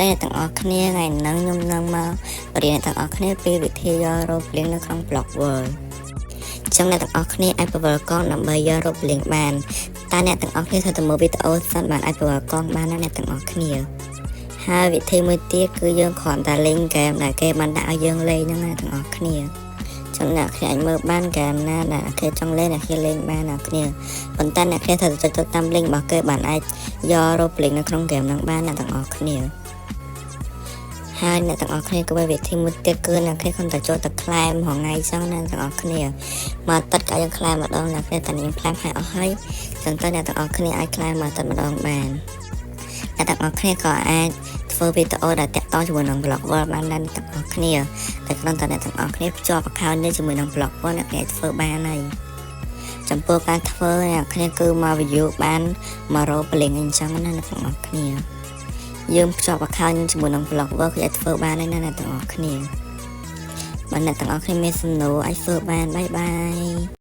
ស្តីអ្នកទាំងអស់គ្នាថ្ងៃនេះខ្ញុំនឹងមកបរៀនអ្នកទាំងអស់គ្នាពីវិធីយក Roblox នៅក្នុង Block World ចឹងអ្នកទាំងអស់គ្នាអាចពវល់កង់ដើម្បីយក Roblox បានតែអ្នកទាំងអស់គ្នាត្រូវតែមើលវីដេអូសិនបានអាចពវល់កង់បានណាអ្នកទាំងអស់គ្នាហើយវិធីមួយទៀតគឺយើងគ្រាន់តែលេងហ្គេមដែលគេបានដាក់ឲ្យយើងលេងហ្នឹងណាទាំងអស់គ្នាចឹងអ្នកគ្នាអាចមើលបានហ្គេមណាដែលអ្នកគ្នាចង់លេងអ្នកគ្នាលេងបានអ្នកគ្នាប៉ុន្តែអ្នកគ្នាត្រូវតែចុចទៅតាម link របស់គេបានអាចយក Roblox នៅក្នុងហ្គេមហ្នឹងបានអ្នកទាំងអស់គ្នាហើយអ្នកទាំងអស់គ្នាក៏មានវិធីមួយទៀតគឺអ្នកគ្នាគ្រាន់តែចូលទៅ claim រាល់ថ្ងៃចឹងណាទាំងអស់គ្នាមួយអាទិត្យក៏យើង claim ម្ដងអ្នកគ្នាតែខ្ញុំ claim ឲ្យអស់ហើយចឹងទៅអ្នកទាំងអស់គ្នាអាច claim មួយអាទិត្យម្ដងបានអ្នកទាំងអស់គ្នាក៏អាចធ្វើវីដេអូដែលតាក់ទងជាមួយនឹង Block World បានដែរអ្នកទាំងអស់គ្នាតែគ្រាន់តែអ្នកទាំងអស់គ្នាភ្ជាប់ account នេះជាមួយនឹង Block World អ្នកគ្នាអាចធ្វើបានហើយចំពោះការធ្វើអ្នកគ្នាគឺមក view បាន100 blink អញ្ចឹងណាអ្នកទាំងអស់គ្នាយើងភ្ជាប់ account ជាមួយនឹង Block World គឺអាចធ្វើបានហើយណាអ្នកទាំងអស់គ្នាបើអ្នកទាំងអស់គ្នាមានសំណួរអាចសួរបាន bye bye.